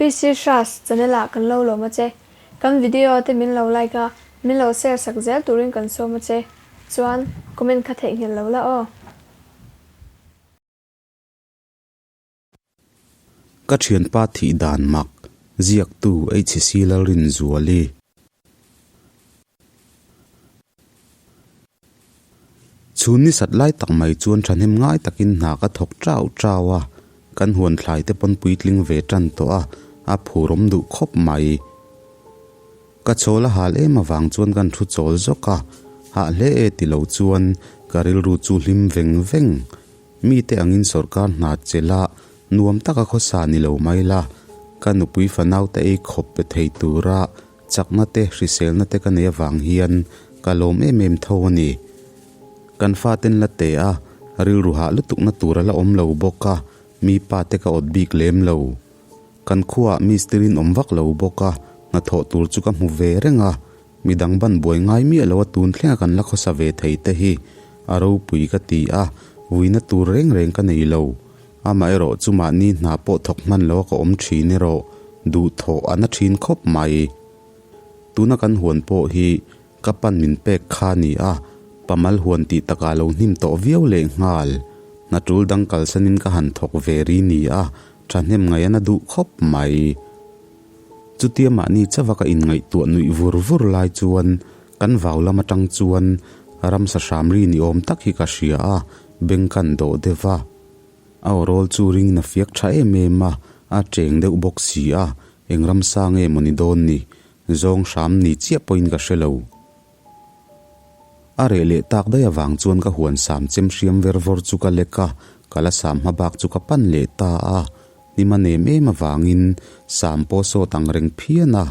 PC Hras channel ah kan lo lawm a che. Kan video te min lo like a, min lo share sak zel turin kan sawm a che. Chuan comment kha theihnghilh lo la aw. Ka thianpa thih dan mak, ziaktu HC Lalrinzuali. Chhun ni sat lai tak mai chuan thahnem ngai takin hna ka thawk chau chau a, kan huan thlai te pawn puitling ve tan tawh a, a phurawm duh khawp mai. Ka chawl a hal em avang chuan kan thu chawl zawk a, hah hle e ti lo chuan ka rilru chu hlim veng veng. Mite angin sawrkar hna chela nuam taka khawsa ni lo mai la, ka nupui fanaute ei khawp pe thei tura Chakna te, hriselna te ka nei avang hian ka lawm em em tho a ni. Kan faten la te a, rilru hah lutukna tur a la awm lo bawk a, mi pa te ka awt bik lem lo. Kan khuaah mistirin awm vak lo bawk a, hnathawh tur chu ka hmu ve reng a, midang ban buai ngai miah lo a tun thlenga kan la khawsa ve thei te hi a ropui ka ti a, vuina tur reng reng ka nei lo. Amaherawh chu mahni hna pawh thawk hman lo a ka awm thin erawh duhthawh a na thin khawp mai. Tuna kan huan pawh hi ka pan min pek kha a ni a, pamal huan tih takah lo hnim tawh viau leh nghal. Hna tul dang kalsanin ka han thawk ve ri ni a, thahnem ngaih a na duh khawp mai. Chutia mahni chauha ka inngaihtuah nuih vur vur lai chuan kan vau lam atang chuan ramsa hram ri ni awm tak hi ka hria a, beng kan dawh deuh va. A awrawl chu ringin a fiak tha em em a, a cheng deuh bawk si a, eng ramsa nge maw ni dawn ni, zawng hram ni chiah pawhin ka hre lo. A reh leh tak daih avang chuan ka huan sam chem hriam ver vawr chu ka lek a, ka la sam hma bak chu ka pan leh ta a, hnim a nem em avangin sam pawh sawt ang reng phian a,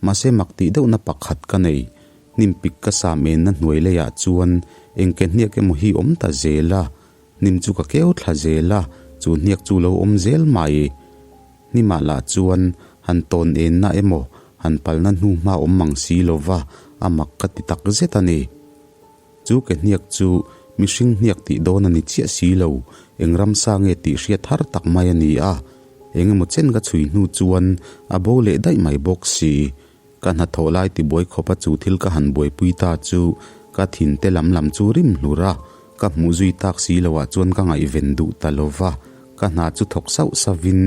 Mahse mak tih deuhna pakhat ka nei. Hnim pik ka sam enna hnuai leiah chuan eng ke hniak emaw hi awm ta zel a. Hnim chu ka keu thla zel a, chu hniak chu lo awm zel mai. Hnimah lah chuan han tawn enna emaw han palna hnu hma awm mang si lova a mak ka ti tak zet a ni. Chu ke hniak chu mihring hniak tih dawn a ni chiah si lo, eng ramsa nge tih hriat har tak mai a ni a. Eng emaw chen ka chhui hnu chuan a bo leh daih mai bawk si. Ka hnathawh lai tibuai khawpa chu thil ka han buaipui ta chu ka thinte lam lam chu rim hlur a, ka hmuh zui tak si loah chuan ka ngaihven duh ta lo va, ka hna chu thawk sauh sauhin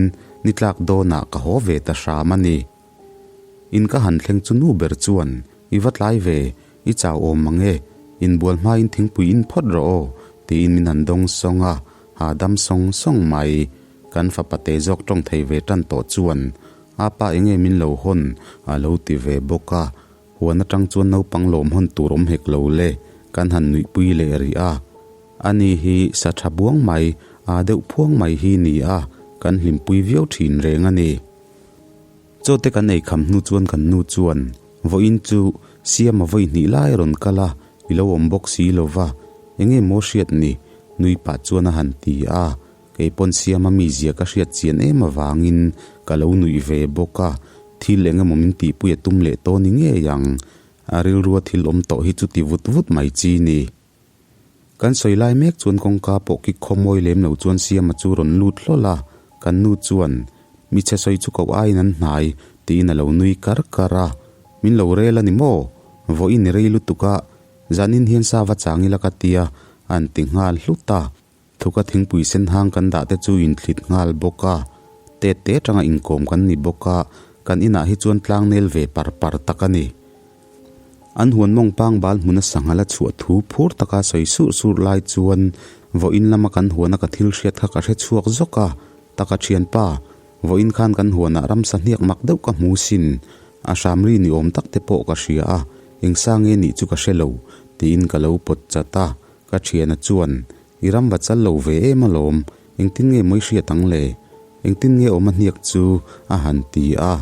ni tlak dawnah ka haw ve ta hram a ni. In ka han thleng chu nu ber chuan, I va tlai ve, i chau awm mang e, inbual hmain thingpui in phawt rawh aw, tiin min han dawng sawng a, hahdam sawng sawng mai. Kan fapa te zawk tawng thei ve tan tawh chuan, A pa enge min lo hawn? a lo ti ve bawk a. Huan atang chuan naupang lawm hawn tur awm hek lo le, kan han nuihpui leh rih a. Ani hi sa tha buang mai, aa deuh phuang mai hi ni a, kan hlimpui viau thin reng a ni. Chaw te kan ei kham hnu chuan kan nu chuan, Vawiin chu Siama vawi hnih lai a rawn kal a, i lo awm bawk si lo va, enge maw hriat ni? nui pah chuan a han ti a. Kei pawn Siama mizia ka hriat chian em avangin ka lo nuih ve bawk a, thil eng emaw min tihpui a tum leh tawh ni ngei ang. A rilrua thil awm tawh hi chu ti vut vut mai chi ni. Kan sawi lai mek chuan kawngka pawh kik khawmawi lem lo chuan Siama chu rawn lut hlawl a, kan nu chuan, Michhe sawi chu koh aiin an hnai, tiin a lo nui kar kar a. Min lo rel a ni maw? Vawiin i rei lutuk a, zanin hian sa va chang ila ka tia, an ti nghal hlut a. Thuka thingpui sen hang kan dah te chu inthlit nghal bawk a, tet te atanga inkawm kan ni bawk a, kan inah hi chuan tlangnel ve par par tak a ni. An huan mawng pangbal hmuna sanghala chhuah thu phur taka sawi surh surh lai chuan vawiin lama kan huana ka thil hriat kha ka hre chhuak zawk a, taka thianpa, vawiin khan kan huanah ramsa hniak mak deuh ka hmu sin, a hramri ni awm tak te pawh ka hria a, eng sa nge nih chu ka hre lo, tiin ka lo pawt chat a. Ka thiana chuan, I ram va chal lo ve em alawm, engtin nge mawi hriat ang le? Engtin nge awm a hniak chu? a han ti a.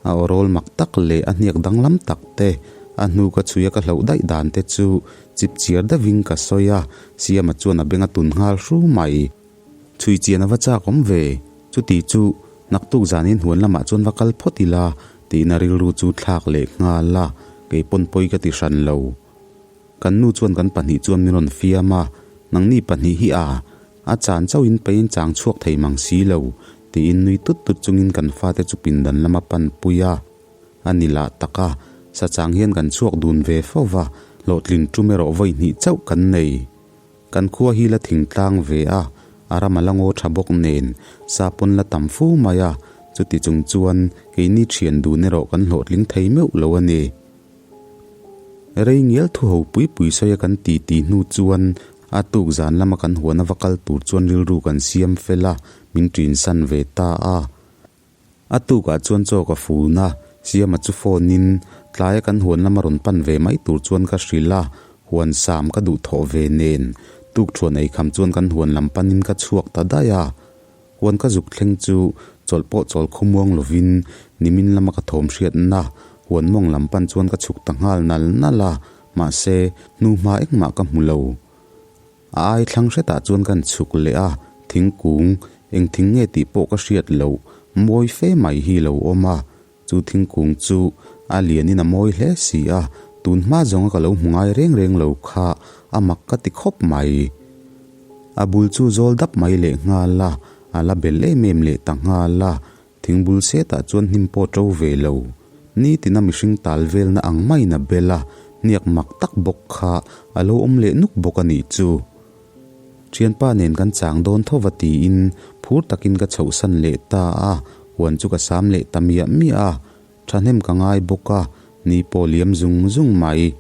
A awrawl mak tak leh a hniak danglam tak te, a hnu ka chhui a ka hlauh daih dan te chu chip chiar deuhin ka sawi a, Siama chuan a beng a tun nghal hru mai. Chhui chian a va chak awm ve, chuti chu naktuk zanin huan lamah chuan va kal phawt ila tiin a rilru chu thlak leh nghal a, kei pawn pawi ka ti hran lo. Kan nu chuan kan pahnih chuan min rawn fiam a, nangni pahnih hi a, a chan chauhin peiin chang chhuak thei mang si lo. Tiin nui tut tut chungin kan fate chu pindan lama pan pui a. A ni lah tak a, sachang hian kan chhuak dun ve fo va, hlawhtlin tum erawh vawi hnih chauh kan nei. Kan khua hi la thingtlang ve a, a ram a la ngaw tha bawk nen, sa pawn la tam fu mai a, chuti chung chuan keini thian dun erawh kan hlawhtling thei meuh lo a ni. Rei ngial thu ho pui pui sawi a kan ti ti hnu chuan a tuk zan lama kan huan a va kal tur chuan rilru kan siam fel a, min ṭin san ve ta a. A tukah chuan chaw ka fun a, Siama chu phone in tlaia kan huan lama rawn pan ve mai tur chuan ka hrilh a, huan sam ka duh thawh ve nen tuk thuan ei kham chuan kan huan lam panin ka chhuak ta daih a. Huan ka zuk thleng chu chawlh pawh chawl khawmuang lovin nimin lama ka thawm hriatna huan mawng lam pan chuan ka chhuk ta nghal nal nal a, mahse hnu hma engmah ka hmu lo. A ai thlang hretah chuan kan chhuk leh a, thingkung eng thing nge tih pawh ka hriat loh mawi fe mai hi lo awm a, chu thingkung chu a lianin a mawi hle si a, tun hma zawnga ka lo hmu ngai reng reng lo kha a mak ka ti khawp mai. A bul chu zawl dap mai leh nghal a, a la bel em em leh ta nghal a, Thingbul setah chuan hnim pawh ṭo ve lo. Nitina mihring tal velna ang maiin a bel a, hniak mak tak bawk kha a lo awm leh nuk bawk a nih chu. Ṭhianpa nen kan chang dawn tho va tiin phur takin ka chhohsan leh ta a, huan chu ka sam leh ta miah miah a. Thahnem ka ngai bawk a, ni pawh liam zung zung mai.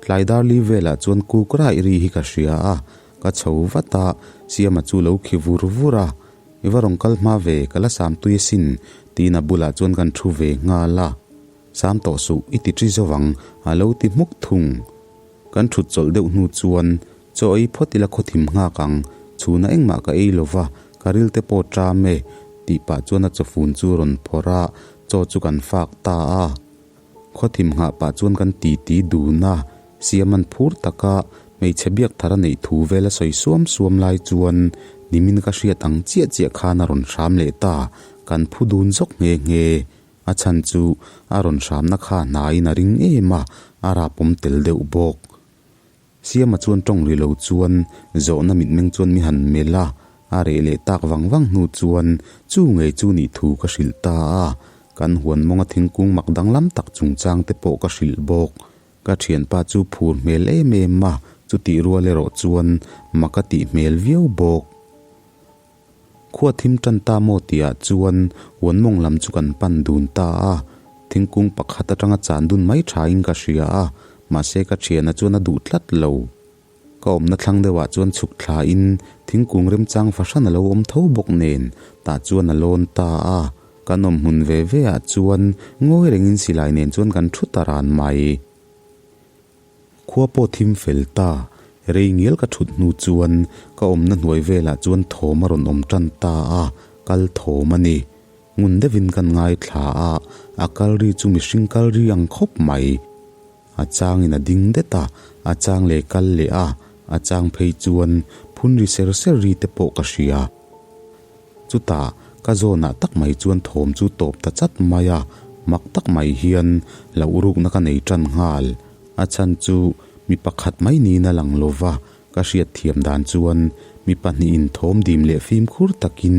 Tlai dar li velah chuan kuk raih ri hi ka hria a, ka chho vat a, Siama chu lo khi vur vur a. I va rawn kal hma ve, ka la sam tui asin, tiin a bulah chuan kan thu ve nghal a. Sam tawh suh, i ti ṭi zo vang, a lo ti hmuk thung. Kan thut chawlh deuh hnu chuan, Chaw ei phawt ila khawthim nghak ang, chhuna engmah ka ei lo va, ka ril te pawh ṭam e, tih pah chuan a chawfun chu rawn phawrh a, chaw chu kan fak ta a. Khawthim nghah pah chuan kan titi dun a, Siaman phur taka hmeichhe biak thar a neih thu vel a sawi suam suam lai chuan nimin ka hriat ang chiah chiah khan a rawn hram leh ta, kan phu dun zawk nghe nghe. A chhan chu a rawn hramna kha hnaiin a ring em a, a rapawm tel deuh bawk. Siama chuan tawng ri lo chuan zawhna mitmeng chuan mi han melh a, a reh leh tak vang vang hnu chuan chu ngei chu nih thu ka hrilh ta a, kan huan mawnga thingkung mak danglam tak chungchang te pawh ka hrilh bawk. Ka thianpa chu phur hmel em em a, chutih rual erawh chuan mak a tih hmel viau bawk. Khua thim tan ta maw tihah chuan huan mawng lam chu kan pan dun ta a, thingkung pakhat atanga chan dun mai thain ka hria a, mahse ka thiana chuan a duh tlat lo. Ka awmna thlang deuhah chuan chhuk thlain thingkung remchang fahran a lo awm tho bawk nen tah chuan a lawn ta a, kan awm hmun ve ve ah chuan ngawi rengin silai nen chuan kan thu ta ran mai. Khua pawh thim fel ta, rei ngial ka thut hnu chuan ka awmna hnuai velah chuan thawm a rawn awm tan ta a, kal thawm a ni. Ngun deuhin kan ngaithla a, a kal ri chu mihring kal ri ang khawp mai. A changin a ding det a, a chang leh kal leh a, a chang phei chuan phun ri ser ser ri te pawh ka hria. Chutah ka zawnah tak mai chuan thawm chu tawp ta chat mai a, mak tak mai hian hlauh rukna ka nei tan nghal. A chhan chu mi pakhat mai niin a lang lova, ka hriat thiam dan chuan mi pahnihin thawm dim leh fimkhur takin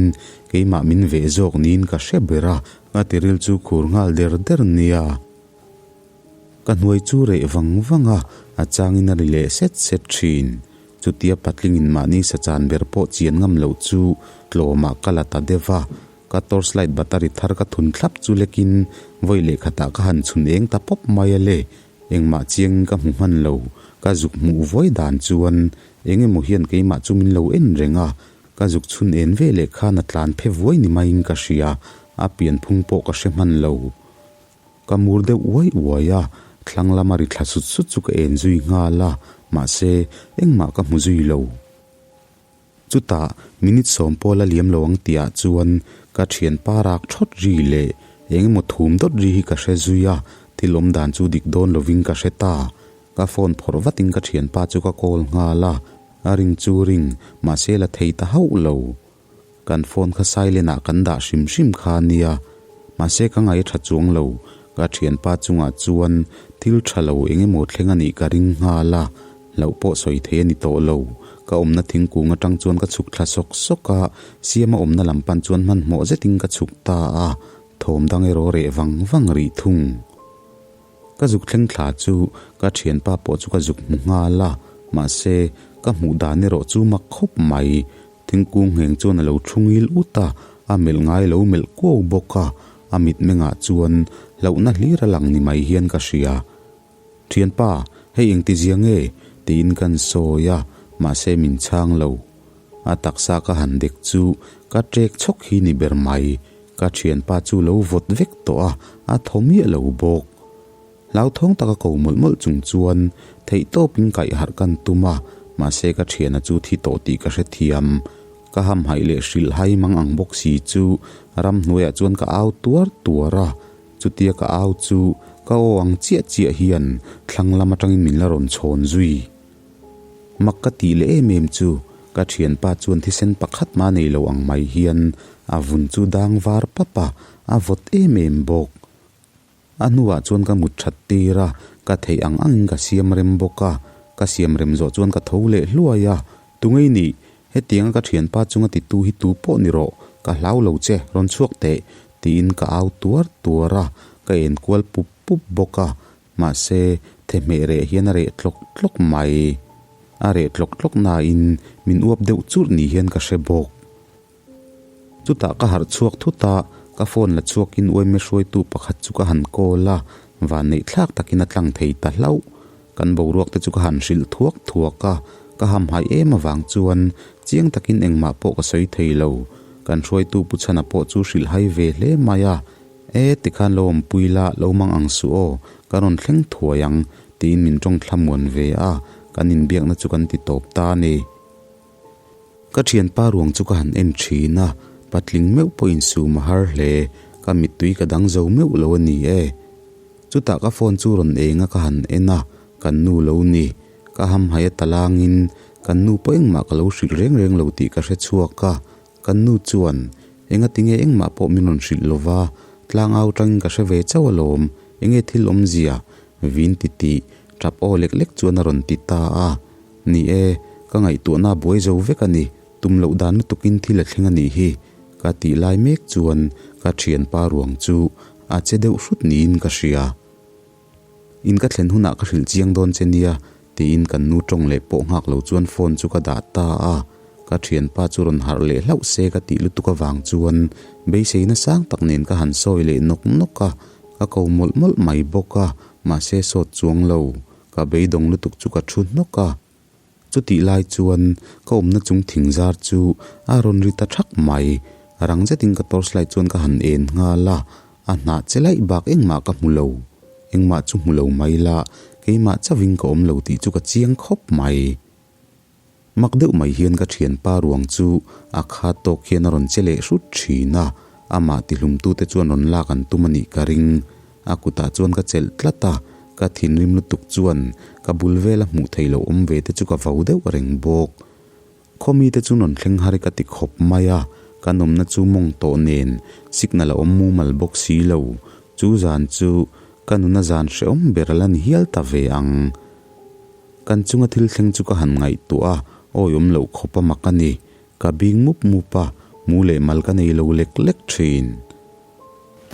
keimah min veh zawk niin ka hre ber a, ka tiril chu khur nghal der der nia. Ka hnuai chu reh vang vang a, a changin a ri leh set set thin. Chutia patlingin mahni sachan ber pawh chian ngam loh chu tlawmah ka la ta deuh a, ka torchlight battery thar ka thun thlap chu lekin vawi leh khatah ka han chhun eng ta pawp mai a le. Engmah chiangin ka hmu hman lo, ka zuk hmuh vawi dan chuan eng emaw hian keimah chu min lo en reng a, ka zuk chhun en ve leh khan a tlan phe vuai ni maiin ka hria, a pianphung pawh ka hre hman lo. Ka mur deuh uai uai a, thlang lama ri thla sut sut chu ka en zui nghal a, mahse, engmah ka hmu zui lo. Chutah, minute sawm pawla liam lo ang tihah chuan ka thianpa rak thawt ri leh eng emaw thum dawt ri hi ka hre zui a, thil awm dan chu dik dawn lovin ka hre ta. Ka phone phawrh vatin ka thianpa chu ka call nghal a, a ring chu ring, mahse la thei ta hauh lo. Kan phone kha silent ah kan dah hrim hrim kha a nia, mahse ka ngaih a tha chuang lo, ka thianpa chungah chuan thil tha lo eng emaw thleng a nih ka ring nghal a, hlauh pawh sawi thei a ni tawh lo, Ka awmna thingkung atang chuan ka chhuk thla sawk sawk a, Siama awmna lam pan chuan hmanhmawh zetin ka chhuk ta a, thawm dang erawh reh vang vang rih thung. Ka zuk thleng thla chu ka thianpa pawh chu ka zuk hmu nghal a, mahse ka hmuh dan erawh chu mak khawp mai. Thingkung ngheng chuan a lo thu ngil ut a, a melh ngai lo melh kuau bawk a, a mitmengah chuan hlauhna hlir a lang ni mai hian ka hria. Thianpa, hei engtizia nge? tiin kan sawi a, mahse min chhang lo. A taksa ka han dek chu ka ṭek chhawk hi ni ber mai. Ka thianpa chu lo vawt vek tawh a, a thaw miah lo bawk. Hlauthawng taka ko mawlh mawlh chung chuan theihtawpin kaih harh kan tum a, mahse ka thiana chu thi tawh tih ka hrethiam. Ka hamhaih leh hrilhhai mang ang bawk si chu ramhnuaiah chuan ka au tuar tuar a, chutia ka au chu ka aw ang chiah chiah hian thlang lam atangin min la rawn chhawn zui. Mak ka tih leh em em chu ka thianpa chuan thisen pakhat mah nei lo ang mai hian a vun chu dang var pap a, a vawt em em bawk. A hnuah chuan ka mut that tir a, ka theih ang angin ka siam rem bawk a, ka siam rem zawh chuan ka tho leh hluai a, Tungei nih, hetianga ka thianpa chunga titu hi tu pawh ni rawh, ka hlau lo che, rawn chhuak teh, tiin ka au tuar tuar a, ka enkual pup pup bawk a, mahse, thehmeh reh hian a reh tlawk tlawk mai. A reh tlawk tlawk nain min uap deuh churh ni hian ka hre bawk. Chutah ka harh chhuak thut a, ka phone la chhuakin uaime hruaitu pakhat chu ka han call a, vanneih thlak takin a tlang thei ta hlauh. Kan boruak te chu ka han hrilh thuak thuak a, ka hamhaih em avang chuan chiang takin engmah pawh ka sawi thei lo. Kan hruaitu Pu Chhana pawh chu hrilh hai ve hle mai a, E, tikhan lo awmpui la, lo mang ang suh aw, ka rawn thleng thuai ang, tiin min tawng thlamuan ve a, kan inbiakna chu kan ti tawp ta a ni. Ka thianpa ruang chu ka han en thin a, patling meuh pawh insum a har hle, ka mittui ka dang zo meuh lo a ni e. Chutah ka phone chu rawn eng a ka han en a, kan nu lo ni. Ka hamhaih a talangin kan nu pawh engmah ka lo hrilh reng reng lo tih ka hre chhuak a, kan nu chuan engatinge engmah pawh min rawn hrilh lo va, tlangau tangin ka hre ve chauh alawm, enge thil awmzia? Vin ti tih, tap aw lek lek chuan a rawn ti ta a. Ni e, ka ngaihtuahna a buai zo vek a ni, tum loh dan lutukin thil a thleng a nih hi, ka tih lai mek chuan ka thianpa ruang chu a che deuh hrut niin ka hria. In ka thlen hunah ka hrilh chiang dawn che nia, tiin kan nu tawng leh pawh nghak lo chuan phone chu ka dah ta a. Ka thianpa chu rawn harh leh hlauh se ka tih lutuk avang chuan beiseina sang tak nen ka han sawi leh nawk nawk a, ka ko mawlh mawlh mai bawk a, mahse sawt chuang lo. Ka beidawng lutuk chu ka thu hnawk a. Chutih lai chuan ka awmna chung thing zar chu a rawn ri ta thak mai. Rang zetin ka torchlight chuan ka han en nghal a, a hnah che laih bak engmah ka hmu lo. Engmah chu hmu lo mai la, keimah chauhin ka awm lo tih chu ka chiang khawp mai. Mak deuh mai hian ka thianpa ruang chu a khat tawk hian a rawn che leh hrut thin a, amah tihlumtute chuan rawn lak an tum a nih ka ring. A kutah chuan ka chelh tlat a, ka thinrim lutuk chuan ka bul vela hmuh theih loh awm ve te chu ka vo deuh reng bawk. Khawmite chu rawn thleng har i ka ti khawp mai a, kan awmna chu mawng tawh nen signal a awm mumal bawk si lo. Chu zan chu ka nuna zan hrehawm ber a la ni hial ta ve ang. Kan chunga thil thleng chu ka han ngaihtuah a, awi awm loh khawp a mak a ni. Ka bing mup mup a, mu leh mal ka nei lo lek lek thin.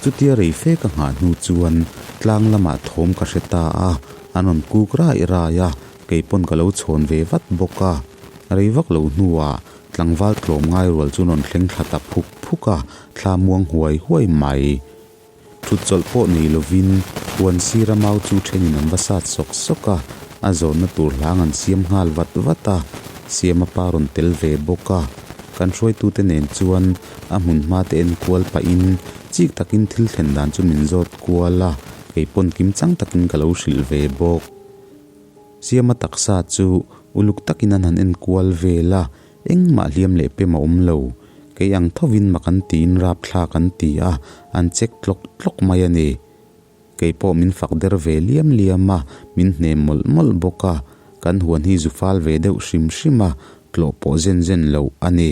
Chutia rei fe ka nghah hnu chuan tlang lamah thawm ka hre ta a, an rawn kuk rai rai a, kei pawn ka lo chhawn ve vat bawk a. Rei vak lo hnuah tlangval tlawm ngai rual chu rawn thleng thla ta phuk phuk a, thla muang huai huai mai. Thut chawlh pawh nei lovin huan sira mau chu thenin an va sat sawk sawk a, a zawnna tur hlang an siam nghal vat vat a, Siama pa rawn tel ve bawk a. Kan hruaitute nen chuan a hmun hma te en kual pahin chik takin thil thlen dan chu min zawt kual a, kei pawn kim chang takin ka lo hrilh ve bawk. Siama taksa chu uluk takin an han en kual vel a, Engmah hliam leh pem a awm lo. Kei ang thovin mak an tiin rapthlak an ti a, an check tlawk tlawk mai a ni. Kei pawh min fak der ve liam liam a, min hnem mawlh mawlh bawk a. Kan huan hi zu fal ve deuh hrim hrim a, tlawh pawh zen zen loh a ni.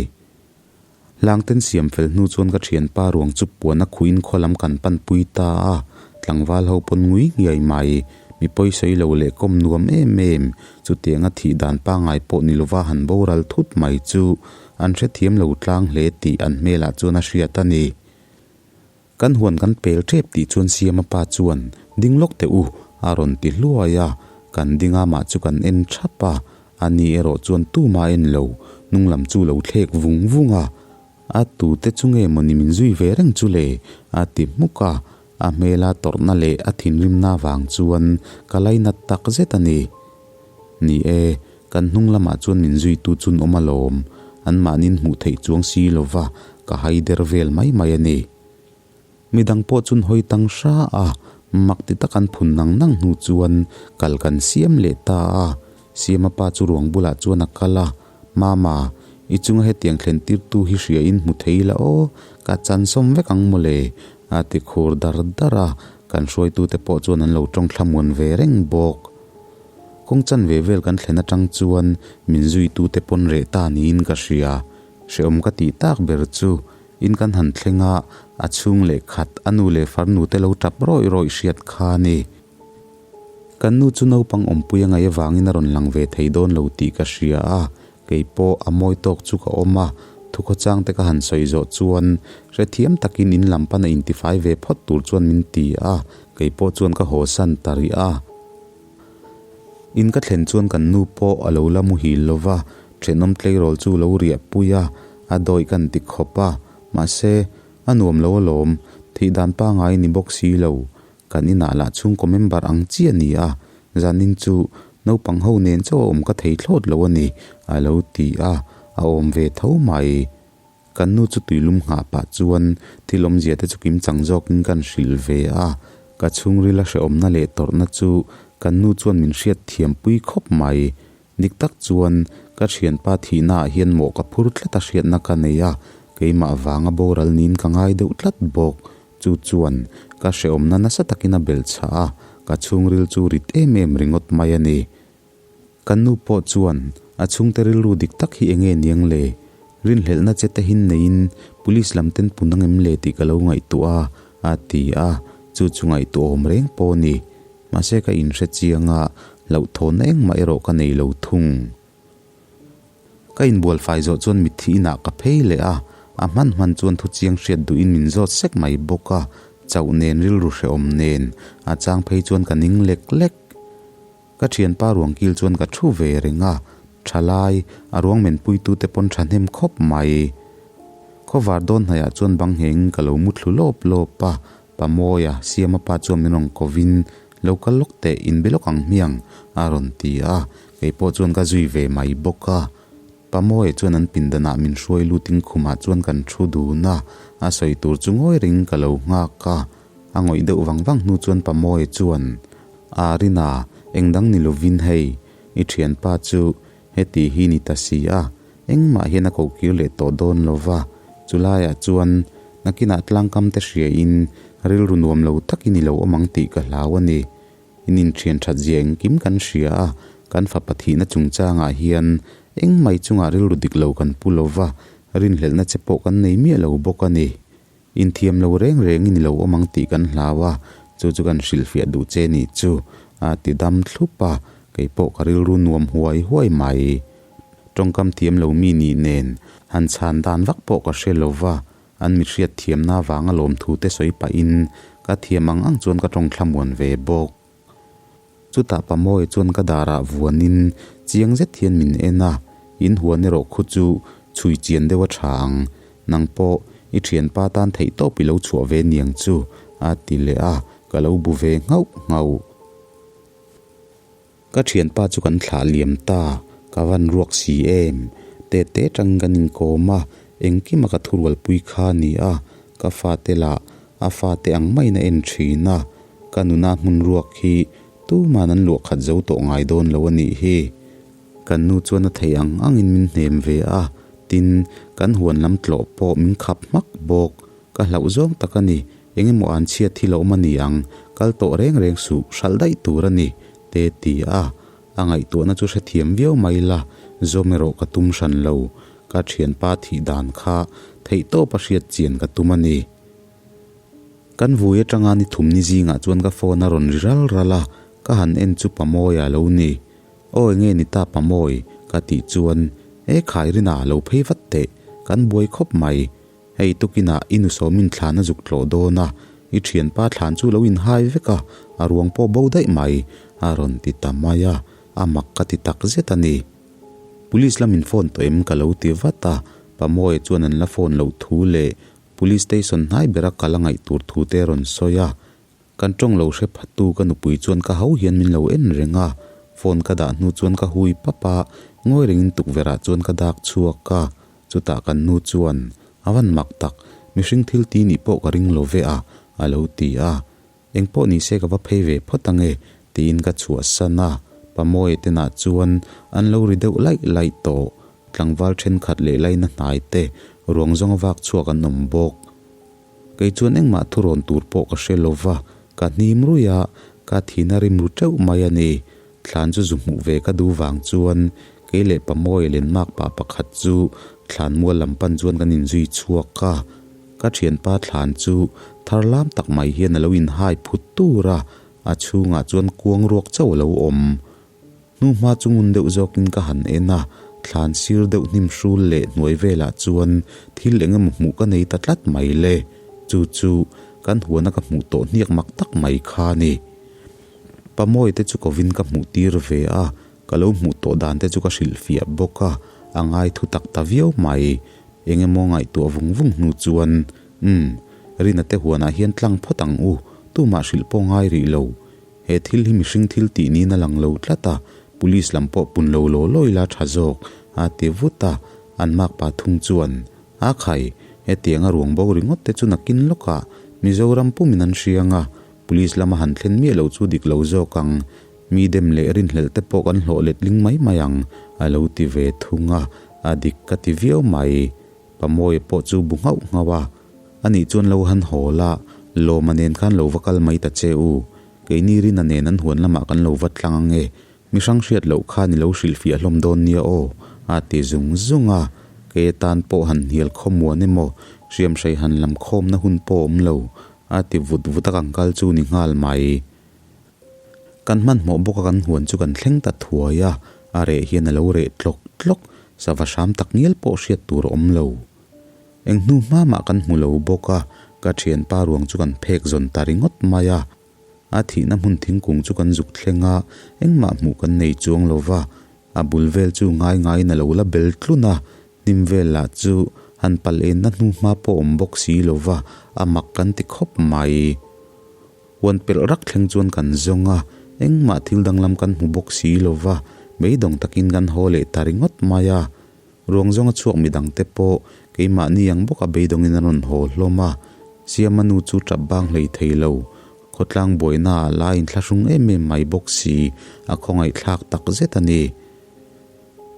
Hlangten siam fel hnu chuan ka thianpa ruang chu puan a khuin khaw lam kan panpui ta a, tlangval ho pawn ngui nghiai mai. Mi pawisawi lo leh kawm nuam em em, chutianga thih dan pangngai pawh ni lova han boral thut mai chu an hrethiam lo tlang hle tih an hmelah chuan a hriat a ni. Kan huan kan pel tep tih chuan Siama pa chuan ding lawk teh u a rawn ti hluai a, kan ding a mah chu kan en thap a, a ni erawh chuan tuma en lo, hnung lam chu lo thlek vung vung a. A tute chu nge mawni min zui ve reng chu le? a ti hmuk a, a hmela tawrhna leh a thinrimna vang chuan ka lainat tak zet a ni. Ni e, kan hnung lamah chuan min zuitu chun awm alawm, anmahnin hmuh theih chuang si lova ka haider vel mai mai a ni. Midang pawh chun hawi tang hra a, mak ti tak an phun nang nang hnu chuan kal kan siam leh ta a. Siama pa chu ruang bulah chuan a kal a, Mama, i chunga hetiang thlen tirtu hi hria in hmu thei la aw, ka chansawm vek ang mawle, a ti khur dar dar a, kan hruaitute pawh chuan an lo tawng thlamuan ve reng bawk. Kawng chanve vel kan thlen atang chuan min zuitute pawn reh ta niin ka hria. Hrehawm ka tih tak ber chu In kan han thleng a, a chhung leh khat, a nu leh farnu te lo tap rawih rawih hriat kha a ni. Kan nu chu naupang awmpui a ngaih avangin a rawn lang ve thei dawn lo tih ka hria a, kei pawh a mawi tawk chu ka awm a, thukhawchang te ka han sawi zawh chuan hrethiam takin in lam pan a intifai ve phawt tur chuan min ti a, kei pawh chuan ka haw san ta rih a. In ka thlen chuan kan nu pawh a lo la muhil lo va, thenawm tleirawl chu lo riah pui a, a dawi kan ti khawp a, mahse, a nuam lo alawm, thih dan pangai ni bawk si lo, kan inah lah chhungkaw member ang chi a ni a, zanin chu naupang ho nen chauh a awm ka thei thlawt lo a ni, a lo ti a, a awm ve tho mai. Kan nu chu tuilum nghah pah chuan thil awmzia te chu kim chang zawkin kan hrilh ve a, ka chhungril a hrehawmna leh tawrhna chu kan nu chuan min hriat thiam pui khawp mai. Dik tak chuan ka thianpa thihna ah hian mawh ka phur tlat a hriatna ka nei a, keimah vanga boral niin ka ngai deuh tlat bawk. Chu chuan ka hrehawmna nasa takin a belchhah a, ka chhungril chu rit em em ringawt mai a ni. Kan nu pawh chuan a chhungte rilru dik tak hi enge niang le? Rinhlelhna che te hin neiin police lam ten pun angem le tih ka lo ngaihtuah a, a ti a, chu chu ngaihtuahawm reng pawh a ni. Mahse ka inhre chiang a, hlauhthawnna engmah erawh ka nei lo thung. Ka inbual fai zawh chuan mitthi inah ka phei leh a, a hman hman chuan thuchiang hriat duhin min zawt sek mai bawk a, chauh nen rilru hrehawm nen a chang phei chuan ka ning lek lek. Ka thianpa ruang kil chuan ka thu ve reng a, thalai, a ruang menpuitute pawn thahnem khawp mai. Khawvar dawn hnaiah chuan bang ngheng ka lo mu thlu lawp lawp a, Pa Mawia, Siama pa chuan min rawn kovin, Lo kal lawk teh, inbe lawk ang hmiang, a rawn ti a, kei pawh chuan ka zui ve mai bawk a. Pa Mawia chuan an pindanah min hruai lutin khumah chuan kan thu dun a, a sawi tur chu ngawi reng ka lo nghak a. A ngawih deuh vang vang hnu chuan Pa Mawia chuan, A Rina, eng dang ni lovin hei, i thianpa chu heti hi ni ta si a, engmah hian a ko kir leh tawh dawn lo va, chulaiah chuan nakinah tlangkam te hriain rilru nuam lo takin i lo awm ang tih ka hlau a ni. In inthian that zia engkim kan hria a, kan fapa thihna chungchangah hian engmai chungah rilru dik lo kan pu lo va, rinhlelhna che pawh kan nei miah lo bawk a ni. Inthiam lo reng rengin i lo awm ang tih kan hlau a, chu chu kan hrilhfiah duh che nih chu, a ti dam thlup a, kei pawh ka rilru nuam huai huai mai. Tawngkam thiam lo mi nih nen han chhan dan vak pawh ka hre lo va, an mi hriat thiamna vanga lawmthu te sawi pahin ka thiam ang ang chuan ka tawng thlamuan ve bawk. Chutah Pamawi chuan ka darah vuanin chiang zet hian min en a, in huan erawh khu chu chhui chian deuh a tha ang, nang pawh i thianpa tan theih tawp i lo chhuah ve niang chu, a ti leh a, ka lo bu ve nghauh nghauh. Ka thianpa chu kan thlah liam ta, ka van ruak si em? Tete tangin kan inkawm a, engkima ka thurualpui kha a ni a, ka fate lah a fate ang maiin a en thin a, ka nuna hmun ruak hi tuman an luah khat zo tawh ngai dawn lo a nih hi. Kan nu chuan a theih ang angin min hnem ve a, tin, kan huan lam tlawh pawh min khap hmak bawk. Ka hlauh zawng tak a ni, eng emaw an chhiat hi lo awm a ni ang, kal tawh reng reng suh, hralh daih tur a ni, te ti a. A ngaihtuahna chu hrethiam viau mai la, zawm erawh ka tum hran lo. Ka thianpa thih dan kha theihtawpa hriat chian ka tum a ni. Kan vui atanga ni thum ni zingah chuan ka phone a rawn ri ral ral a, Ka han en chu Pamawia a lo ni. Aw enge ni ta Pamawi? ka tih chuan, E khai Rina lo phei vat teh, kan buai khawp mai. Hei tukinah i nu sawmin thlan a zuk tlawh dawn a, i thianpa thlan chu lo inhai vek a, a ruang pawh bo daih mai, a rawn ti ta mai a, a mak ka ti tak zet a ni. Police lamin phone tawh em ka lo ti vat a, Pamawia chuan an la phone loh thu leh Police station hnai bera kal a ngaih tur thu te a rawn sawi a, Kan tawng lo hre phattu ka nupui chuan ka hau hian min lo en reng a, phone ka dah hnu chuan ka hui pap a, ngawi rengin tukverh ah chuan ka dak chhuak a, chutah kan nu chuan, A van mak tak, mihring thil ti nih pawh ka ring lo ve a, a lo ti a. Eng pawh ni se ka va phei ve phawt ange, tiin ka chhuahsan a, Pamawia te nah chuan an lo ri deuh laih laih tawh, tlangval thenkhat leh laina hnai te ruang zawnga vak chhuak an awm bawk. Kei chuan engmah thurawn tur pawh ka hre lo va, ka hnim ruih a, ka thina rim ru teuh mai a ni. Thlan chu zu hmuh ve ka duh vang chuan kei leh Pamawia lenmak pa pakhat chu thlan mual lam pan chuan kan inzui chhuak a. Ka thianpa thlan chu thar lam tak mai hian a lo inhai phut tur a, a chhungah chuan kuang ruak chauh a lo awm. Hnuhma chu ngun deuh zawkin ka han en a, thlan sir deuh hnim hrul leh hnuai velah chuan thil eng emaw hmuh ka nei ta tlat mai le. Chu chu kan huana ka hmuh tawh hniak mak tak mai kha a ni. Pamawi te chu kovin ka hmuh tir ve a, ka lo hmuh tawh dan te chu ka hrilhfiah bawk a, a ngai thu tak ta viau mai. Eng emaw ngaihtuah vung vung hnu chuan, Umm, Rina te huanah hian tlang phawt ang u, tumah hrilh pawh ngai rih lo. He thil hi mihring thil tih niin a lang lo tlat a, police lam pawh pun lo law law ila tha zawk, a ti vut a. An makpa thung chuan, A khai, hetiang a ruang bo ringawt te chu nakin lawkah Mizoram pumin an hriang a, police lama han thlen miah lo chu dik lo zawk ang, mi dem leh rinhlelh te pawh kan hlawh letling mai mai ang, a lo ti ve thung a, a dik ka ti viau mai. Pamawia pawh chu bu nghauh nghauh a, Anih chuan lo han haw la, Lawma nen khan lo va kal mai ta che u. Keini Rina nen an huan lamah kan lo va tlang ang e, mi hrang hriat loh khan i lo hrilhfiah hlawm dawn nia aw, a ti zung zung a. Kei atan pawh han hnial khawmuan emaw, hriamhrei han lam khawmna hun pawh awm lo, a ti vut vut a kan kal chu ni nghal mai. Kan hmanhmawh bawk a kan huan chu kan thleng ta thuai a, a reh hian a lo reh tlawk tlawk, sava hram tak ngial pawh hriat tur a awm lo. Eng hnu hma mah kan hmu lo bawk a, ka thianpa ruang chu kan phek zawn ta ringawt mai a. A thihna hmun thingkung chu kan zuk thleng a, engmah hmuh kan nei chuang lo va, a bul vel chu ngai ngaiin a lo la bel tlun a, hnim vel lah chu han pal enna hnu hma pawh awm bawk si lo va, a mak kan ti khawp mai. Huan pelh rak thleng chuan kan zawng a, engmah thil danglam kan hmu bawk si lo va, beidawng takin kan haw leh ta ringawt mai a. Ruang zawnga chhuak midang te pawh keimahni ang bawka beidawngin an rawn haw hlawm a, Siama nu chu tap bang hlei thei lo. Khawtlang buaina ah la inthlahrung em em mai bawk si, a khawngaihthlak tak zet a ni.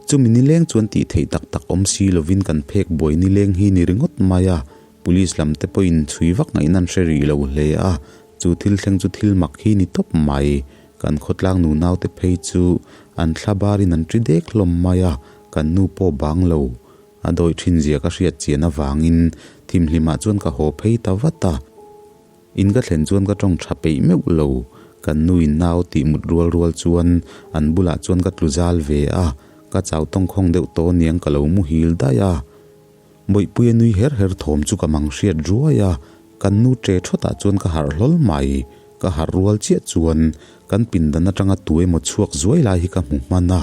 Chumi nileng chuan tih theih tak tak awm si lovin kan phek buai nileng hi ni ringawt mai a, Police lam te pawhin chhui vak ngaihna an hre rih lo hle a, chu thil thleng chu thil mak hi ni tawp mai. Kan khawtlang nunau te phei chu an thla barin an ṭi dek hlawm mai a, kan nu pawh bang lo. A dawi ṭhin zia ka hriat chian avangin thimhlimah chuan ka haw phei ta vat a. In ka thlen chuan ka ṭawng ṭha peih meuh lo. Kan nu in nau tih mut rual rual chuan an bulah chuan ka tlu zal ve a, ka chau tawngkhawng deuh tawh aniang ka lo muhil daih a. Bawihpuia nui her her thawm chu ka mang hriat ruai a, kan nu ṭe ṭhawtah chuan ka harh hlawl mai. Ka harh rual chiah chuan kan pindan aṭanga tu emaw chhuak zuai lai hi ka hmu hman a,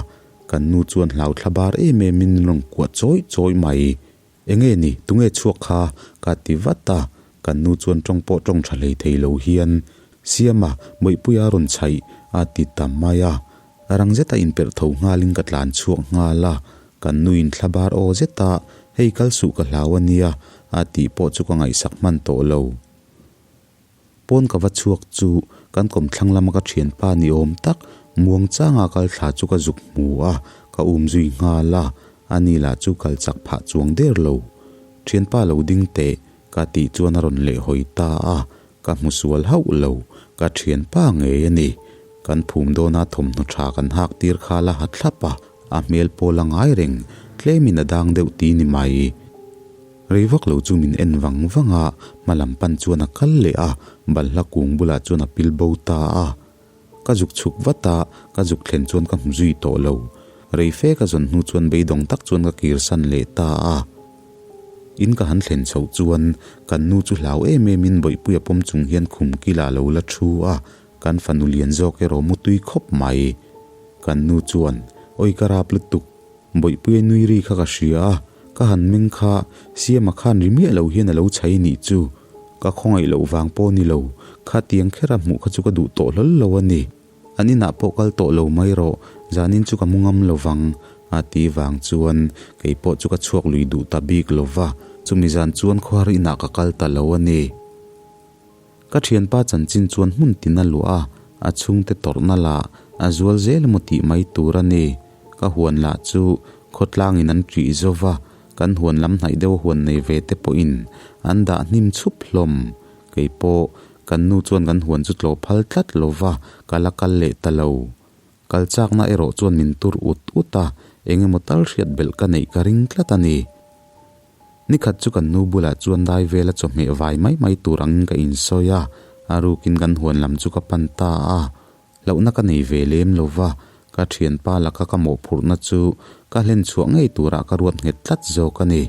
kan nu chuan hlau thla bar em em in min rawn kuah chawih chawih mai. Enge ni, tunge chhuak kha? ka ti vat a, kan nu chuan ṭawng pawh ṭawng ṭha hlei thei lo hian, Siama, Bawihpuia rawn chhaih, a ti ta mai a. Rang zeta inperh tho nghalin ka tlan chhuak nghal a, kan nuin thla bar aw zeta hei kal suh ka hlau a nia a tih pawh chu ka ngaihsak hman tawh lo. Pawn ka va chhuak chu kan kawmthlang lama ka thianpa ni awm tak muang changa kal thla chu ka zuk hmu a, ka um zui nghal a, ani lah chu kal chak phah chuang der lo. Thianpa lo ding teh ka tih chuan a rawn lehhawi ta a, Ka hmu sual hauh lo, ka thianpa ngei a ni. Kan phum dawna thawmhnaw tha kan hak tir kha la ha thlap a, a hmel pawl a ngai reng, tlemin a dang deuh ti ni mai. Rei vak lo chu min en vang vang a, hma lam pan chuan a kal leh a, balhla kung bulah chuan a pil bo ta a. Ka zuk chhuk vat a, ka zuk thlen chuan ka hmu zui tawh lo. Rei fe ka zawn hnu chuan beidawng tak chuan ka kirsan leh ta a. In ka han thlen chhoh chuan kan nu chu hlau em em in Bawihpuia pawm chung hian khum kila lo la thu a, kan fanu lian zawk erawh mu tui khawp mai. Kan nu chuan, Awi ka rap lutuk, Bawihpuia nui ri kha ka hria a, ka han meng kha Siama khan ri miah lo hian a lo chhai nih chu. Ka khawngaih loh vang pawh ni lo, khatiang khera hmuh kha chu ka duh tawh hlawl lo a ni. An inah pawh kal tawh lo mai rawh, zanin chu ka mu ngam lo vang, a ti vang chuan kei pawh chu ka chhuak lui duh ta bik lo va, chumi zan chuan khawhar inah ka kal ta lo a ni. Ka thianpa chanchin chuan hmun tin a luah a, a chhungte tawrhna lah a zual zel emaw tih mai tur a ni. Ka huan lah chu khawtlangin an ṭih zo va, kan huan lam hnaih deuh a huan nei ve te pawhin an dah hnim chhup hlawm. Kei pawh kan nu chuan kan huan chu tlawh phal tlat lo va, ka la kal leh ta lo. Kal chakna erawh chuan min tur ut ut a, eng emaw tal hriat belh ka neih ka ring tlat a ni. Ni khat chu kan nu bulah chuan dai vela chawhmeh vai mai mai tur angin ka insawi a, a rukin kan huan lam chu ka pan ta a. Hlauhna ka nei ve lem lo va, ka thianpa laka ka mawhphurhna chu ka hlen chhuah ngei turah ka ruat nghet tlat zawk a ni.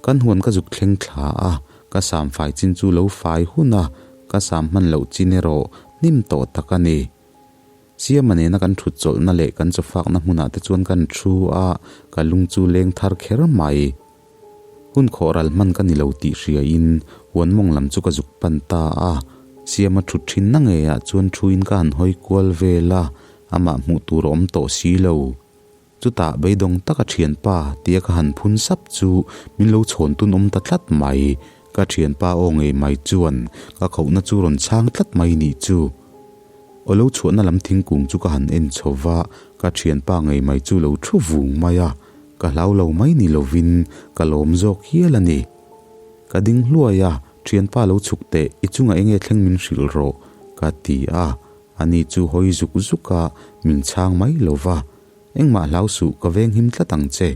Kan huan ka zuk thleng thla a, ka sam fai chin chu lo fai hun a, ka sam hman loh chin erawh hnim tawh tak a ni. Siama nena kan thut chawlhna leh kan chawfakna hmunah te chuan kan thu a, ka lung chu leng thar kher mai. Hun khawh ral hman ka ni lo tih hriain huan mawng lam chu ka zuk pan ta a, Siama thut thinna ngeiah chuan thuin ka han hawi kual vel a, amah hmuh tur a awm tawh si lo. Chutah beidawng taka thianpa tia ka han phun sap chu min lo chhawn tun awm ta tlat mai. Ka thianpa aw ngei mai chuan ka kohna chu rawn chhang tlat mai nih chu. Aw lo chhuahna lam thingkung chu ka han en chho va, ka thianpa ngei mai chu lo thu vung mai a, ka hlau lo mai ni lovin ka lawm zawk hial a ni. Ka ding hluai a, thianpa lo chhuk teh, i chungah enge thleng min hrilh rawh, ka ti a. Ani chu hawi zuk zuk a, min chhang mai lo va. Engmah hlau suh, ka veng him tlat ang che.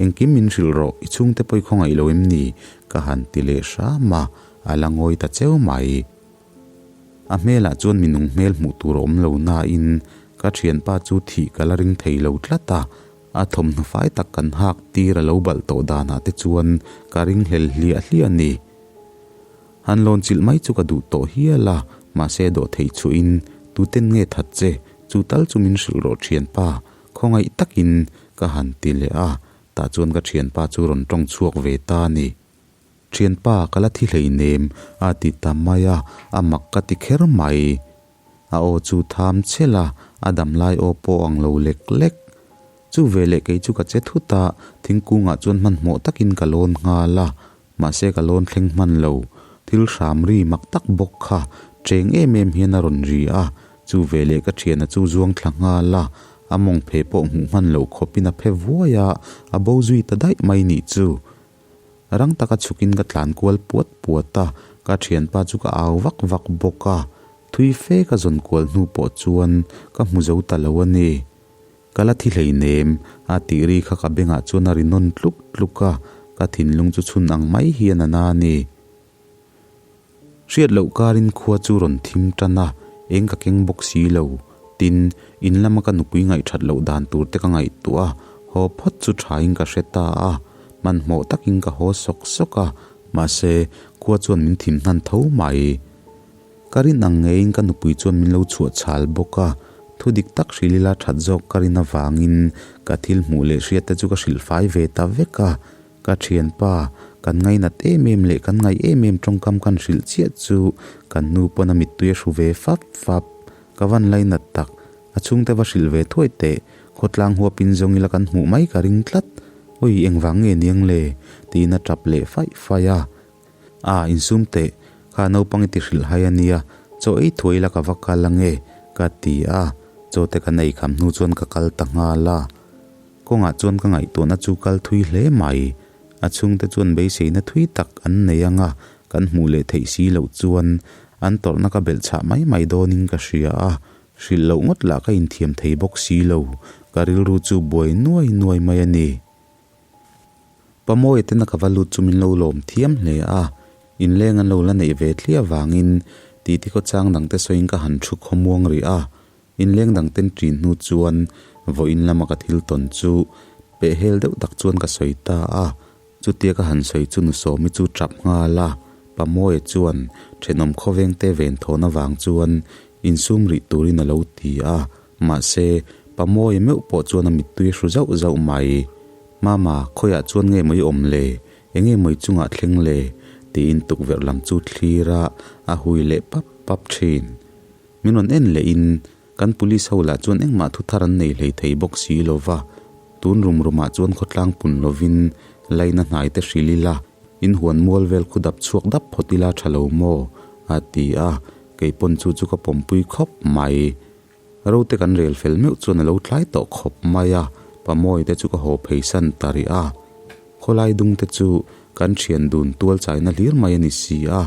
Engkim min hrilh rawh, i chhungte pawh i khawngaih lo em ni? Ka han ti leh hram a, a la ngawi ta cheu mai. A hmelah chuan minung hmel hmuh tur a awm lo nain ka thianpa chu thih ka la ring thei lo tlat a, a thawmhnaw fai tak kan hak tir a lo balh tawh danah te chuan ka ring hlel hliah hliah a ni. Han lawn chilh mai chu ka duh tawh hial a, mahse dawh theih chhuahin tuten nge that che, chu tal chu min hrilh rawh thianpa, khawngaih takin ka han ti leh a, tah chuan ka thianpa chu rawn tawng chhuak ve ta a ni. Thianpa, ka la thi hleinem, a ti ta mai a, a mak ka ti kher mai. A aw chu tham chel a, a damlai aw pawh ang lo lek lek. Chu veleh kei chu ka che thut a, thingkungah chuan hmanhmawh takin ka lawn nghal a, mahse ka lawn thleng hman lo. Thil hram ri mak tak bawk kha cheng em em hian a rawn ri a, chu veleh ka thiana chu zuang thla nghal a, a mawng phe pawh hmuh hman loh khawpin a phe vuai a, a bo zui ta daih mai nih chu. Rang taka chhukin ka tlan kual puat puat a, ka thianpa chu ka au vak vak bawk a, thui fe ka zawn kual hnu pawh chuan ka hmu zo ta lo a ni. Ka la thi hleinem, a tih ri kha ka bengah chuan a ri nawn tluk tluk a, ka thinlung chu chhun ang mai hian a na a ni. Hriat loh karin khua chu rawn thim tan a, eng ka keng bawk si lo. Tin, in lama ka nupui ngaihthat loh dan tur te ka ngaihtuah a, haw phawt chu thain ka hre ta a. Hmanhmawh takin ka haw sawk sawk a, mahse, khua chuan min thim hnan tho mai. Ka rin ang ngeiin ka nupui chuan min lo chhuah chhal bawk a, thu dik tak hrilh ila that zawk ka rin avangin ka thil hmuh leh hriat te chu ka hrilh fai ve ta vek a. Ka thianpa, kan ngainat em em leh kan ngaih em em tawngkam kan hrilh chiah chu kan nu pawn a mittui a hru ve fap fap. Ka van lainat tak, a chhungte va hrilh ve thuai teh, khawtlang huapin zawng ila kan hmuh mai ka ring tlat. Ui, engvang nge niang le? tiin a tap leh faih faih a. A, insum teh, kha naupang i ti hrilh hai a nia, chaw ei thuai ila ka va kal ange, ka ti a, chaw te kan ei kham hnu chuan ka kal ta nghal a. Kawngah chuan ka ngaihtuahna chu kal thui hle mai. A chhungte chuan beiseina thui tak an nei ang a, kan hmuh leh theih si loh chuan an tawrhna ka belh chhah mai mai dawnin ka hria a, hrilh loh ngawt lah ka inthiam thei bawk si lo, ka rilru chu buai nuai nuai mai a ni. Pamawia tena ka va lut chu min lo lawm thiam hle a, inleng an lo la neih ve thliah vangin Titi khawchang dangte sawiin ka han thu khawmuang rih a, inleng dangten ṭin hnu chuan vawiin lama ka thil tawn chu pehhel deuh tak chuan ka sawi ta a. Chutia ka han sawi chu nu Sawmi chu ṭap nghal a, Pa Mawia chuan ṭhenawm khawvengte ven thawn avang chuan insum rih turin a lo ti a, mahse, Pa Mawia meuh pawh chuan a mittui a hru zauh zauh mai. Mama, khawiah chuan nge maw i awm le? Enge maw i chungah thleng le? tiin tukverh lam chu thlir a, a hui leh pap pap thin. Min rawn en lehin kan police ho lah chuan engmah thu thar an nei hlei thei bawk si lo va, tun rum rumah chuan khawtlang pun lovin laina hnai te hrilh ila, in huan mual vel khu dap chhuak dap phawt ila tha lo maw? a ti a, kei pawn chu chu ka pawmpui khawp mai. Rote kan rel fel meuh chuan a lo tlai tawh khawp mai a, Pamawi te chu ka haw phei san ta rih a. Khawlai dung te chu kan thian dun tual chaina hlir mai a ni si a,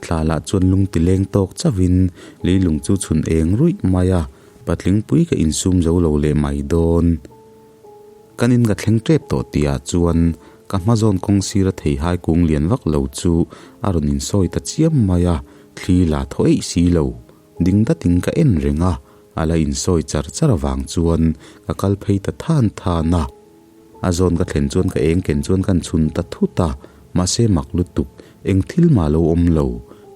thla lah chuan lung ti leng tawk chauhin leilung chu chhun eng ruih mai a, patling pui ka insum zo lo leh mai dawn. Kan in ka thleng tep tawh tihah chuan ka hma zawn kawng sira theihai kung lian vak lo chu a rawn insawi ta chiam mai a, thli la thaw eih si lo. Ding datin ka en reng a, a la insawi char char avang chuan ka kal phei ta than than a. A zawn ka thlen chuan ka eng ken chuan kan chhun ta thut a, mahse mak lutuk, eng thil mah lo awm lo,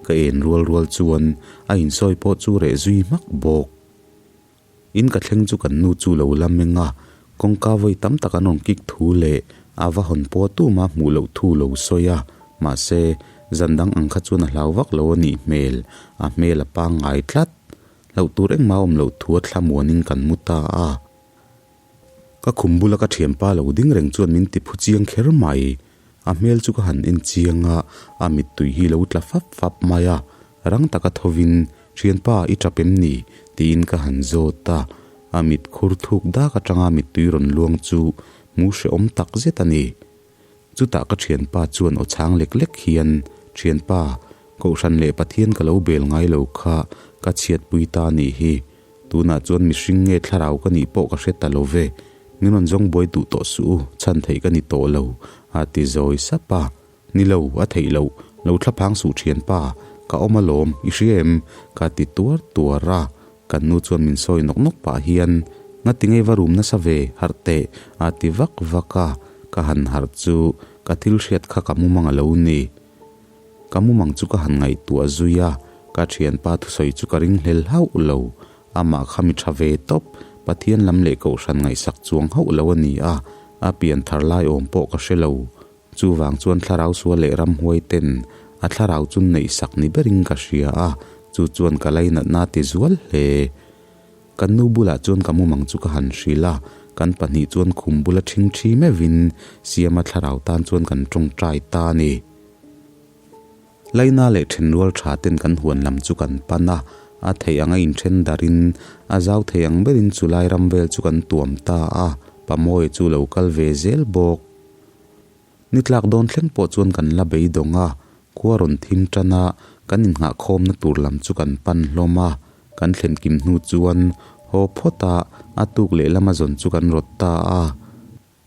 ka en rual rual chuan a insawi pawh chu reh zui hmak bawk. In ka thleng chu kan nu chu lo la meng a, kawngka vawi tam tak an rawn kik thu leh a va hawn pawh tuma hmuh loh thu lo sawi a, mahse, zan dang ang kha chuan a hlau vak lo a nih hmel, a hmel a pangngai tlat. Hlauh tur engmah a awm loh thu a thlamuanin kan mu ta a. Ka khum bula ka thianpa lo ding reng chuan min ti phu chiang kher mai. A hmel chu ka han en chiang a, a mittui hi lo tla fap fap mai a. Rang taka thovin, Thianpa, i tap em ni? tiin ka han zawt a. A mit khur thuk dak atanga mittui rawn luang chu hmu hrehawm tak zet a ni. Chutah ka thianpa chuan aw chhang lek lek hian, Thianpa, Kohhran leh Pathian ka lo bel ngai lo kha ka chhiatpui ta nih hi. Tunah chuan mihring nge thlarau ka nih pawh ka hre ta lo ve. Min rawn zawng buai duh tawh suh u, chhan theih ka ni tawh lo, a ti zawi sap a. Ni lo, a theih loh, lo thlaphang suh thianpa, ka awm alawm, i hria em? ka ti tuar tuar a. Kan nu chuan min sawi nawk nawk pah hian, Ngati ngei va rum nasa ve, harh teh, a ti vak vak a. Ka han harh chu ka thil hriat kha ka mumang a lo ni. Ka mumang chu ka han ngaihtuah zui a, ka thianpa thusawi chu ka ring hlel hauh lo. Amah kha mi tha ve tawp, Pathian lam leh kohhran ngaihsak chuang hauh lo a ni a, a pian thar lai awm pawh ka hre lo. Chuvang chuan thlarau sual leh ramhuai ten a thlarau chu neihsak ni berin ka hria a, chu chuan ka lainatna a ti zual hle. Kan nu bulah chuan ka mumang chu ka han hrilh a, kan pahnih chuan khum bula ṭhing ṭhi meuhin Siama thlarau tan chuan kan ṭawngṭai ta a ni. Laina leh ṭhenrual ṭha ten kan huan lam chu kan pan a, a theih anga inṭhen darin a zau thei ang berin chulai ram vel chu kan tuam ta a, Pamawia chu lo kal ve zel bawk. Ni tlak dawn thleng pawh chuan kan la beidawng a, khua rawn thim tan a, kan innghahkhawmna tur lam chu kan pan hlawm a. Kan thlen kim hnu chuan haw phawt a, a tuk lehlam a zawn chu kan rawt ta a.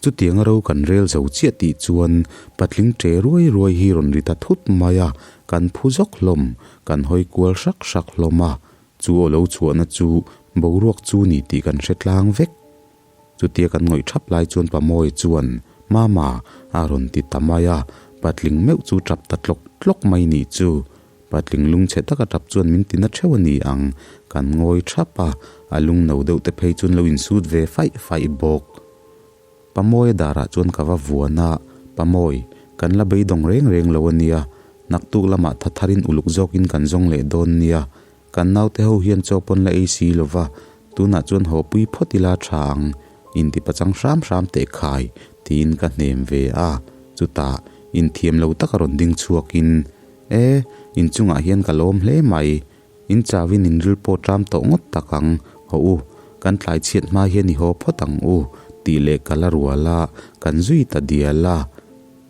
Chutiang a ro kan rel zo chiah tih chuan patling ṭe ruai ruai hi rawn ri ta thut mai a, kan phu zawk hlawm, kan hawi kual hrak hrak hlawm a. Chu aw lo chhuahna chu boruak chu ni tih kan hre tlang vek. Chutia kan ngawih thap lai chuan Pamawi chuan, Mama, a rawn ti ta mai a, patling meuh chu tap ta tlawk tlawk mai nih chu. Patling lungchhe taka tap chuan min ti na theuh a ni ang, kan ngawi thap a, a lung no deuh te phei chuan lo insut ve faih faih bawk. Pamawia darah chuan ka va vuan a, Pamawi, kan la beidawng reng reng lo a nia, naktuk lamah tha tharin uluk zawkin kan zawng leh dawn nia, Kan naute ho hian chaw pawn la ei si lo va, tunah chuan haw pui phawt ila tha ang, inti pachang hram hram teh khai, tiin ka hnem ve a. Chutah, inthiam lo taka rawn ding chhuakin, E, inchungah hian ka lawm hle mai, in chauhin in ril pawh ṭam tawh ngawt tak ang, haw u, kan tlai chhiat hma hian i haw phawt ang u, tih leh ka la rual a, kan zui ta dial a.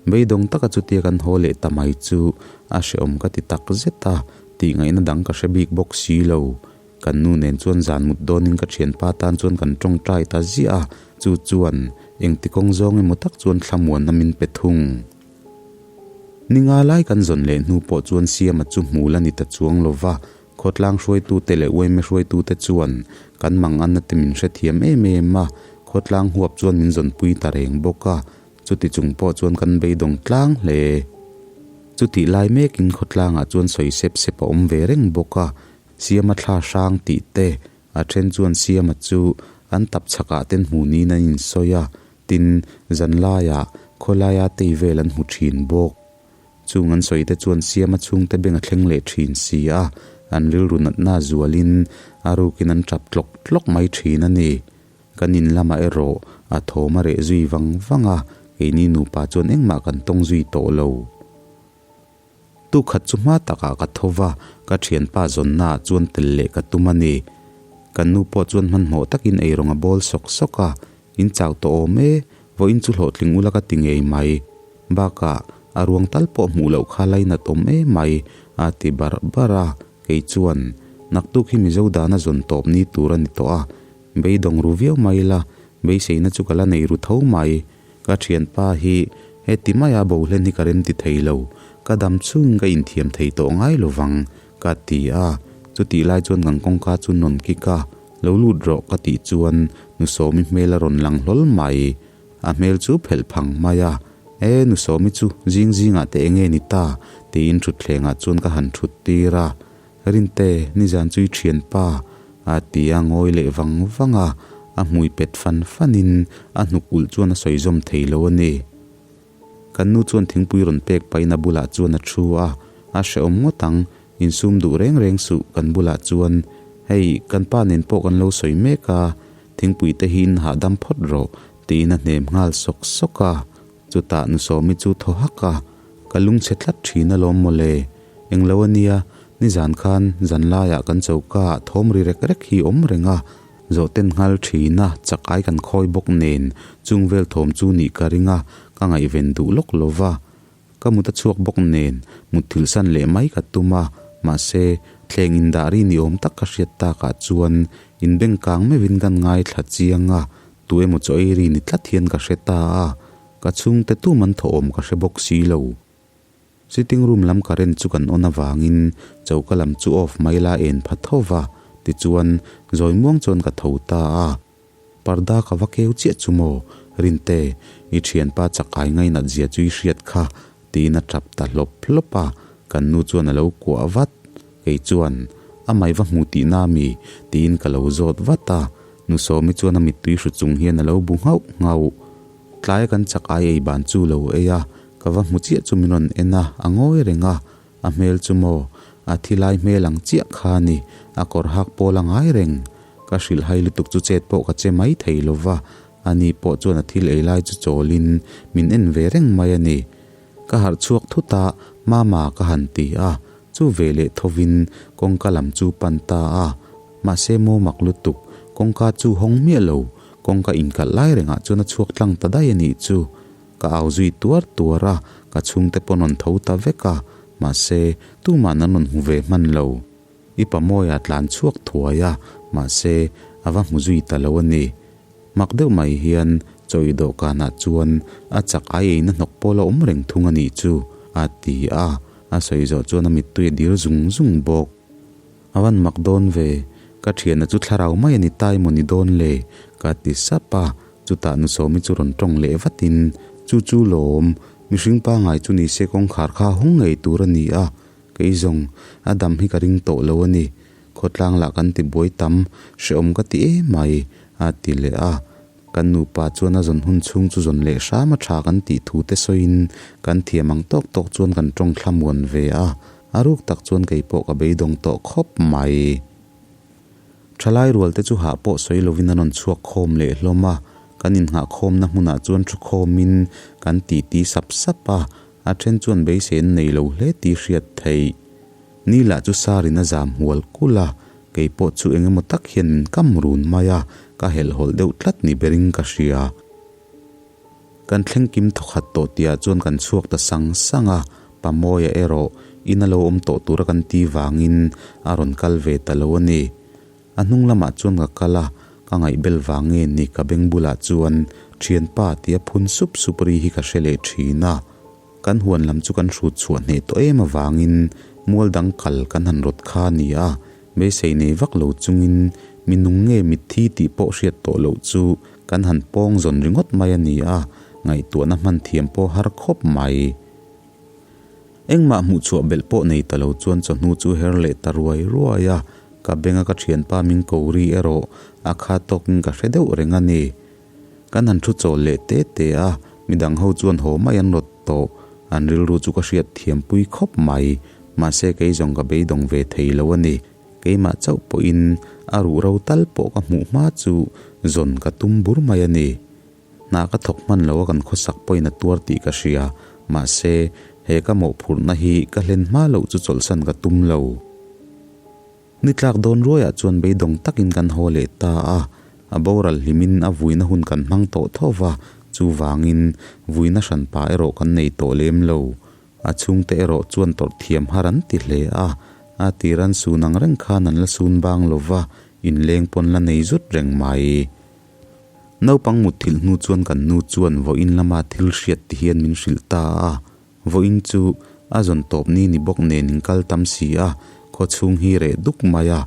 Beidawng taka chutia kan haw leh ta mai chu a hrehawm ka ti tak zet a, tih ngaihna dang ka hre bik bawk si lo. Kan nu nen chuan zan mut dawnin ka thianpa tan chuan kan tawngtai ta ziah a, chu chuan engti kawng zawng emaw tak chuan thlamuanna min pe thung. Ni nga lai kan zawn leh hnu pawh chuan Siama chu hmul a ni ta chuang lo va. Khawtlang hruaitute leh uaime hruaitute chuan kan manganna te min hrethiam em em a, khawtlang huap chuan min zawnpui ta reng bawk a, chuti chung pawh chuan kan beidawng tlang hle. Chutih lai mekin khawtlangah chuan sawi sep sep a awm ve reng bawk a, Siama thla hrang tih te, a then chuan Siama chu an tap chhakah ten hmu niin an insawi a, tin, zanlaiah khawlaia tei vel an hmu thin bawk. Chung an sawi te chuan Siama chhungte beng a thleng leh thin si a, an rilru natna zualin a rukin an tap tlawk tlawk mai thin a ni. Kan in lamah erawh a thawm a reh zui vang vang a, keini nupa chuan engmah kan tawng zui tawh lo. Tukhat chu hma takah ka tho va, ka thianpa zawnnaah chuan tel leh ka tum a ni. Kan nu pawh chuan hmanhmawh takin eirawng a bawl sawk sawk a, In chau tawh awm e, vawiin chu hlawhtling ula ka ti ngei mai. Bakah, a ruang tal pawh hmuh loh kha lainat awm em mai, a ti barh barh a, kei chuan, Naktuk hi Mizo dana zawn tawp ni tur a ni tawh a, beidawng ru viau mai la, beiseina chu ka la nei ru tho mai. Ka thianpa hi heti maia bohlen hi ka rem ti thei lo, ka dam chungin ka inthiam thei tawh ngai lo vang, ka ti a, chutih lai chuan kan kawngka chu nawn kik a, Lo lut rawh ka tih chuan Nu Sawmi hmel a rawn lang hlawl mai. A hmel chu phelh phang mai a, E Nu Sawmi chu zing zingah te enge ni ta? tiin thutthlengah chuan ka han thut tir a. Rinte, nizan chu i thianpa a ti a ngawi leh vang vang a, a hmui pet fan fanin a hnuk ulh chuan a sawi zawm thei lo a ni. Kan nu chuan thingpui rawn pek pahin a bulah chuan a thu a, a hrehawm ngawt ang, insum duh reng reng suh kan bulah chuan, Hei, kan pa nen pawh kan lo sawi mek a, thingpui te hi in hahdam phawt rawh, tiin a hnem nghal sawk sawk a. Chutah nu Sawmi chu thaw hak a, Ka lungchhe tlat thin alawm mawle, englo a nia, nizan khan zanlaiah kan choka ah thawm ri rek rek hi awm reng a, Zawhten nghal thin a, chakai kan khawi bawk nen chung vel thawm chu nih ka ring a, ka ngaihven duh lawk lo va. Ka mut a chhuak bawk nen mutthilh san leh mai ka tum a, mahse, thleng indah ri ni awm tak ka hriat takah chuan inbeng kang meuhin kan ngaithla chiang a, tu emaw chaw ei ri ni tlat hian ka hre ta a, ka chhungte tum an thawhawm ka hre bawk si lo. Sitting room lam current chu kan on avangin choka lam chu off mai la en pha tho va, tichuan zawi muang chuan ka tho ta a. Parda ka va keu chiah chu maw, Rinte, i thianpa chakai ngainat zia chu i hriat kha, tiin a tap ta hlawp hlawp a, kan nu chuan a lo kuah vat. Kei chuan, A mai va hmu tihna mi? tiin ka lo zawt vat a, nu Sawmi chuan a mittui hru chung hian a lo bu nghauh nghauh. Tlaia kan chakai ei ban chu lo ei a, Ka va hmu chiah chu min rawn en a, a ngawi reng a, a hmel chu maw, a thi lai hmel ang chiah kha a ni, a kawr hak pawl a ngai reng. Ka hrilh hai lutuk chu chet pawh ka che mai thei lo va, ani pawh chuan a thil ei lai chu chawlin min en ve reng mai a ni. Ka harh chhuak thut a, Mama ka han ti a, chu ve leh thovin kawngka lam chu pan ta a, mahse maw mak lutuk, kawngka chu hawng miah lo, kawngka inkalh lai rengah chuan a chhuak tlang ta daih a nih chu. Ka au zui tuar tuar a, ka chhungte pawh rawn tho ta vek a, mahse, tuma'n an rawn hmu ve hman lo. I pamawia tlan chhuak thuai a, mahse, a va hmu zui ta lo a ni. Mak deuh mai hian chawi dawhkanah chuan a chak ai eina hnawk pawl a awm reng thung a nih chu, a ti a, a sawi zawh chuan a mittui a dil zung zung bawk. A van mak dawn ve, ka thiana chu thlarau mai a ni ta emaw ni dawn le? ka ti sap a, chutah nu Sawmi chu rawn tawng leh vatin, Chu chu lawm, mihring pangai chu ni se kawngkhar kha hawng ngei tur a ni a, kei zawng a dam hi ka ring tawh lo a ni, khawtlang lah kan ti buai tam, hrehawm ka ti em mai, a ti leh a. Kan nupa chuan a zawn hun chhung chu zawn leh hram a tha kan tih thu te sawiin kan thiam ang tawk tawk chuan kan tawng thla muan ve a, a ruk tak chuan kei pawh ka beidawng tawh khawp mai. Thalai rual te chu hah pawh sawi lovin an rawn chhuak khawm leh hlawm a, kan innghah khawmna hmunah chuan thu khawmin kan titi sap sap a, a then chuan beisei an nei lo hle tih hriat theih. Ni lah chu Sarin a zam hual kulh a, kei pawh chu eng emaw tak hian min kam run mai a, ka helhhawlh deuh tlat ni berin ka hria. Kan thleng kim thawkhat tawh tihah chuan kan chhuak ta sang sang a, Pamawia erawh in a lo awm tawh tura kan ti vangin a rawn kal ve ta lo a ni. A hnung lamah chuan ka kal a, ka ngaihbel vang nge ni ka beng bulah chuan thianpa tia phun sup sup ri hi ka hre leh thin a. Kan huan lam chu kan hrut chhuah hneh tawh em avangin mual dang kal kan han rawt kha a ni a. Beisei nei vak lo chungin mi nung nge mitthi tih pawh hriat tawh loh chu kan han pawng zawn ringawt mai a ni a, ngaihtuahna hman thiam pawh har khawp mai. Engmah hmuhchhuah belh pawh nei ta lo chuan chawhnu chu her leh ta ruai ruai a, ka benga ka thianpa min ko ri erawh a kha tawkin ka hre deuh reng a ni. Kan han thu chawl leh te te a, midang ho chuan haw mai an rawt tawh. An rilru chu ka hriat thiam pui khawp mai, mahse kei zawng ka beidawng ve thei lo a ni. Keimah chauh pawhin a ruh ro tal pawh ka hmuh hma chu zawn ka tum bur mai a ni. Hna ka thawk hman lo a kan khawsak pawhin a tuar tih ka hria, mahse he ka mawhphurhna hi ka hlen hma loh chu chawlhsan ka tum lo. Ni tlak dawn ruaiah chuan beidawng takin kan haw leh ta a, a boral hlimin a vuina hun kan hmang tawh tho va, chuvangin vuina hranpa erawh kan nei tawh lem lo. A chhungte erawh chuan tawrh thiam har an ti hle a, a tir an sun ang reng khan an la sun bang lo va, inleng pawn la nei zut reng mai. Naupang mutthilh hnu chuan kan nu chuan vawiin lama thil hriat ti hian min hrilh ta a, Vawiin chu a zawn tawp ni ni bawk nen in kal tam si a, khaw chhung hi reh duk mai a,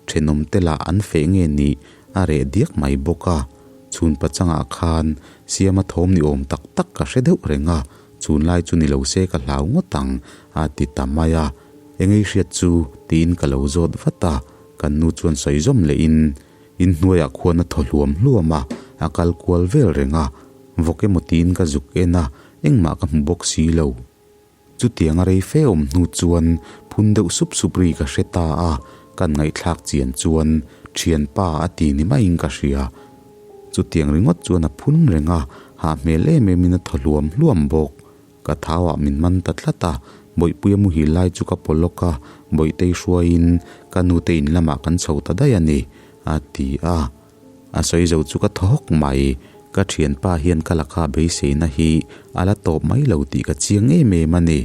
thenawm te lah an feh nge ni a reh diak mai bawk a. Chhun pachangah khan siama thawm ni awm tak tak ka hre deuh reng a, chhun lai chu ni lo se ka hlau ngawt ang a ti ta mai a. Engei hriat chu tiin ka lo zawt vat a, kan nu chuan sawi zawm lehin inhnuaiah khuan a thaw hluam hluam a, a kal kual vel reng a, vawk emaw tiin ka zuk en a, Engmah ka hmu bawk si lo. Chutiang a rei fe awm hnu chuan phun deuh sup sup ri ka hre ta a, kan ngaihthlak chian chuan thianpa a ti ni maiin ka hria. Chutiang ringawt chuan a phun reng a, hah hmel em emin a thaw hluam hluam bawk. Ka thauah min man ta tlat a, Bawihpuia muhil lai chu ka paw lawk a, Bawihtei hruaiin ka nute in lamah kan chho ta daih a ni, a ti a. A sawi zo chu ka thaw hawk mai. Ka thianpa hian ka laka beiseina hi a la tawp mai lo tih ka chiang em em a ni.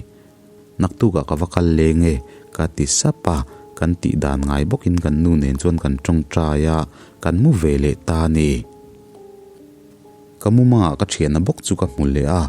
Naktukah ka va kal leng e, ka ti sap a, kan tih dan ngai bawkin kan nu nen chuan kan tawngtai a, kan mu ve leh ta a ni. Ka mumangah ka thiana bawk chu ka hmu leh a,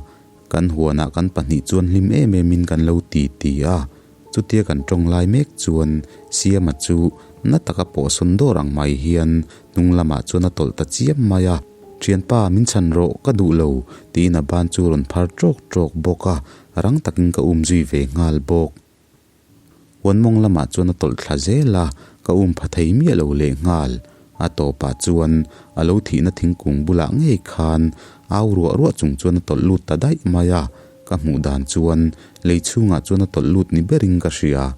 kan huanah kan pahnih chuan hlim em emin kan lo ti ti a. Chutia kan tawng lai mek chuan Siama chu na taka pawhsawn dawr ang mai hian hnung lamah chuan a tawlh ta chiam mai a, Thianpa, min chhan rawh, ka duh lo, tiin a ban chu rawn phar tawk tawk bawk a, rang takin ka um zui ve nghal bawk. Huan mawng lamah chuan a tawlh thla zel a, ka um pha thei miah lo leh nghal. A tawpah chuan a lo thihna thingkung bulah ngei khan au ruah ruah chung chuan a tawlh lut ta daih mai a, Ka hmuh dan chuan lei chhungah chuan a tawlh lut ni berin ka hria.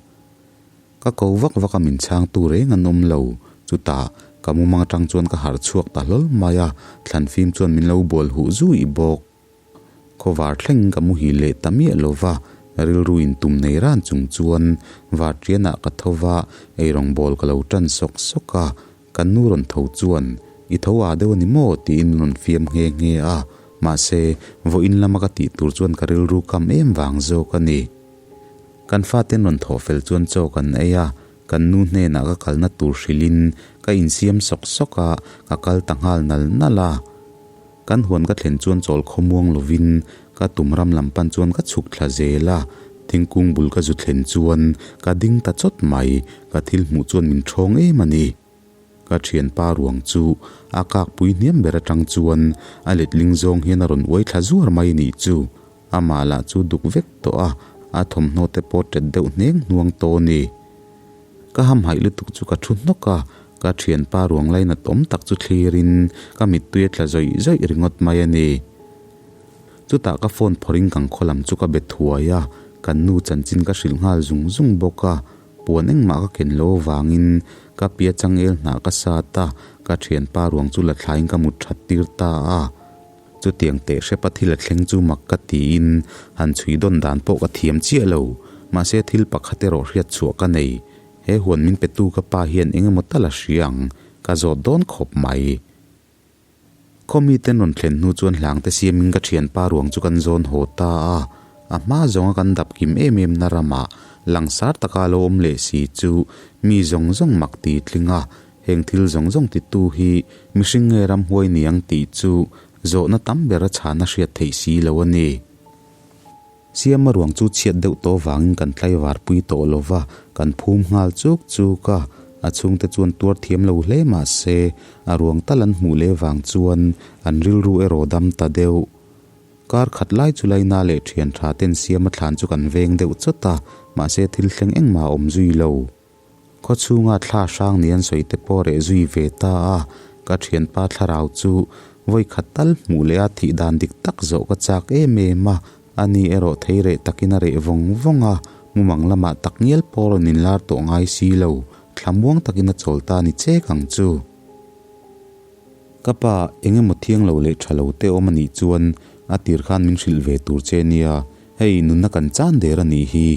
Ka ko vak vak a min chhangtu reng an awm lo. Chutah ka mumang atang chuan ka harh chhuak ta hlawl mai a, thlan fim chuan min lo bual huh zui bawk. Khawvar thleng ka muhil leh ta miah lo va, rilru in tum nei ran chung chuan varṭianah ka tho va, eirawng bawl ka lo ṭan sawk sawk a, Kan nu rawn tho chuan, I tho ah deuh a ni maw? tiin rawn fiam nghe nghe a, mahse, vawiin lama ka tih tur chuan ka rilru kam em vang zawk a ni. Kan faten rawn thawh fel chuan chaw kan ei a, kan nu hnenah ka kalna tur hrilhin ka insiam sawk sawk a, ka kal ta nghal nal nal a. Kan huan ka thlen chuan chawl khawmuang lovin ka tum ram lam pan chuan ka chhuk thla zel a, thingkung bul ka zu thlen chuan ka ding ta chawt mai, ka thil hmuh chuan min ṭhawng em a ni. Ka ṭhianpa ruang chu a kakpui hniam ber aṭang chuan a letling zawng hian a rawn uai thla zuar mai nih chu. Amah lah chu duk vek tawh a, a thawmhnaw te pawh ṭet deuh hneng hnuang tawh a ni. Ka hamhaih lutuk chu ka thu hnawk a, ka thianpa ruang lainat awm tak chu thlirin ka mittui a tla zawih zawih ringawt mai a ni. Chutah ka phone phawrh in kan khaw lam chu ka be thuai a, kan nu chanchin ka hrilh nghal zung zung bawk a, puan engmah ka ken lo avangin ka pia changel hnah ka sat a, ka thianpa ruang chu la thlain ka mut that tir ta a. Chutiang teh hrepa thil a thleng chu mak ka tiin han chhui dawn dan pawh ka thiam chiah lo. Mahse thil pakhat erawh hriat chhuah ka nei. He huan min petu ka pa hian eng emaw tal a hria ang, ka zawt dawn khawp mai. Khaw miten rawn thlen hnu chuan hlangte siamin ka thianpa ruang chu kan zawn haw ta a. A hma zawnga kan dap kim em em na ramah langsar taka lo awm leh si chu mi zawng zawng mak ti tling a, Heng thil zawng zawng titu hi mihring nge ramhuai ni ang tih chu zawhna tam ber a chhana hriat theih si lo a ni. Siama ruang chu chhiat deuh tawh vangin kan tlaivar pui tawh lo va, kan phum nghal chuk chuk a. A chhungte chuan tuar thiam lo hle mah se, a ruang tal an hmuh leh vang chuan an rilru erawh dam ta deuh. Kar khat lai chu Laina leh thian tha ten siam a thlan chu kan veng deuh chawt a, mahse thil thleng engmah a awm zui lo. Khaw chhunga thla hrang ni an sawi te pawh reh zui ve ta a, ka thianpa thlarau chu vawi khat tal hmuh leh a thih dan dik tak zawh ka chak em em a, ani erawh thei reh takin a reh vawng vawng a, mumang lamah tak ngial pawh rawn inlar tawh ngai si lo, thlamuang takin a chawl ta ni chek ang chu. Ka pa, eng emaw thiang lo leh tha lo te awm a nih chuan a tir khan min hrilh ve tur che nia, hei nunna kan chan der a nih hi,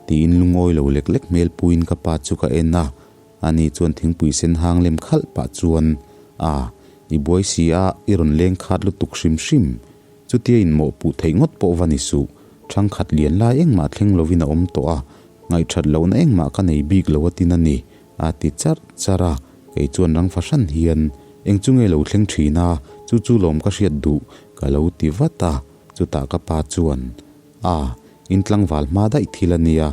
tiin lungawi lo lek lek hmel puiin ka pa chu ka en a. Ani chuan thingpui sen hang lem khalh pah chuan, A, i buai si a, i rawn leng khat lutuk hrim hrim. Chutia inmawhpuh theih ngawt pawh va ni suh, thangkhat lian lai engmah thleng lovin a awm tawh a, ngaihthat lohna engmah ka nei bik lo a tin a ni, a ti charh charh a, kei chuan rang fahran hian, Eng chu nge lo thleng thin a, chu chu lawm ka hriat duh, ka lo ti vat a, chutah ka pa chuan, A, in tlangval hma daih thil a nia,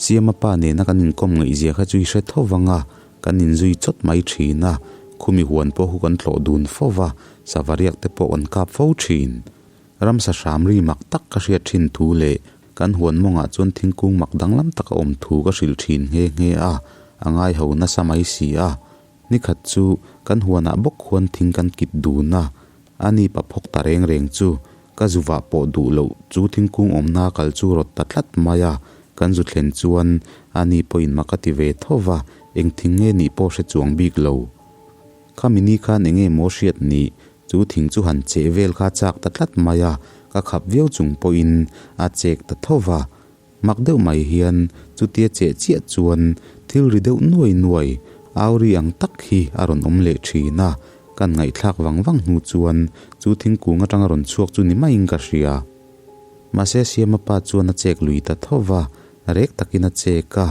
Siama pa nena kan inkawm ngaihzia kha chu i hre tho vang a, kan inzui chawt mai thin a, khumi huan pawh khu kan tlawh dun fo va, sava riak te pawh kan kap fo thin. Ramsa hram ri mak tak ka hriat thin thu leh kan huan mawngah chuan thingkung mak danglam tak a awm thu ka hrilh thin nghe nghe a, a ngai ho nasa mai si a. Nikhat chu kan huanah bawk khuan thing kan kit dun a, ani pa phawk ta reng reng chu ka zuvah pawh duh loh chu thingkung awmna kal chu rawt ta tlat mai a, kan zu thlen chuan ani pawhin mak a ti ve tho va, eng thing nge nih pawh hre chuang bik lo. Khami ni khan eng nge maw hriat nih Chu thing chu han cheh vel kha chak ta tlat mai a, ka khap viau chung pawhin a chek ta tho va. Mak deuh mai hian chutia cheh chiah chuan thil ri deuh nuai nuai, au ri ang tak hi a rawn awm leh thin a. Kan ngaihthlak vang vang hnu chuan chu thingkung atanga rawn chhuak chu ni maiin ka hria. Mahse Siama pa chuan a chek lui ta tho va, rek takin a chek a.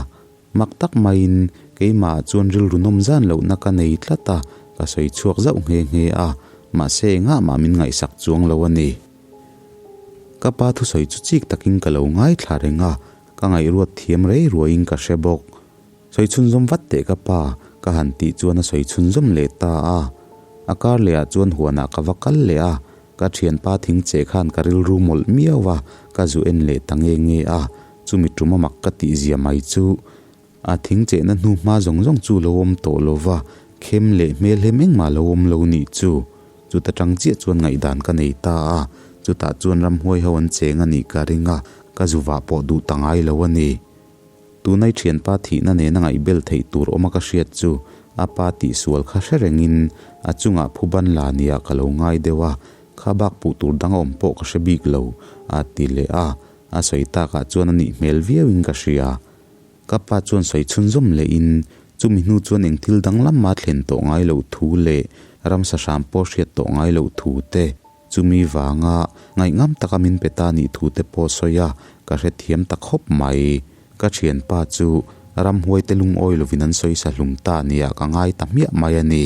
Mak tak maiin keimahah chuan rilru nawm zan lohna ka nei tlat a, ka sawi chhuak zauh nghe nghe a, mahse engah mah min ngaihsak chuang lo a ni. Ka pa thusawi chu chik takin ka lo ngaithla reng a, ka ngaihruat thiam rei ruaiin ka hre bawk. Sawi chhunzawm vat teh ka pa, ka han tih chuan a sawi chhunzawm leh ta a. A kar lehah chuan huanah ka va kal leh a, ka thianpa thing che khan ka rilru mawlh miau a, ka zu en leh ta nge nge a. Chumi tum a mak ka tih zia mai chu a thing chehna hnu hma zawng zawng chu lo awm tawh lo va, khem leh hmel hem engmah lo awm lo nih chu. Chuta tang chiah chuan ngaihdan ka nei ta a, chutah chuan ramhuai ho an cheng a nih ka ring a, ka zuvah pawh duh ta ngai lo a ni. Tunai thianpa thihna nena ngaihbel theih tur awma ka hriat chu a pa tihsual kha hre rengin a chungah phuban la nia ka lo ngai deuh a, kha bak puh tur dang a awm pawh ka hre bik lo, a ti leh a. A sawi takah chuan a nih hmel viauin ka hria. Ka pa chuan sawi chhunzawm lehin, chumi hnu chuan eng thil danglam mah thlen tawh ngai loh thu leh ramsa hram pawh hriat tawh ngai loh thu te, chumi vanga ngaihngam taka min pe ta nih thu te pawh sawi a, ka hrethiam ta khawp mai. Ka thianpa chu ramhuaite lungawi lovin an sawi sa hlum ta nia ka ngai ta hmiah mai a ni.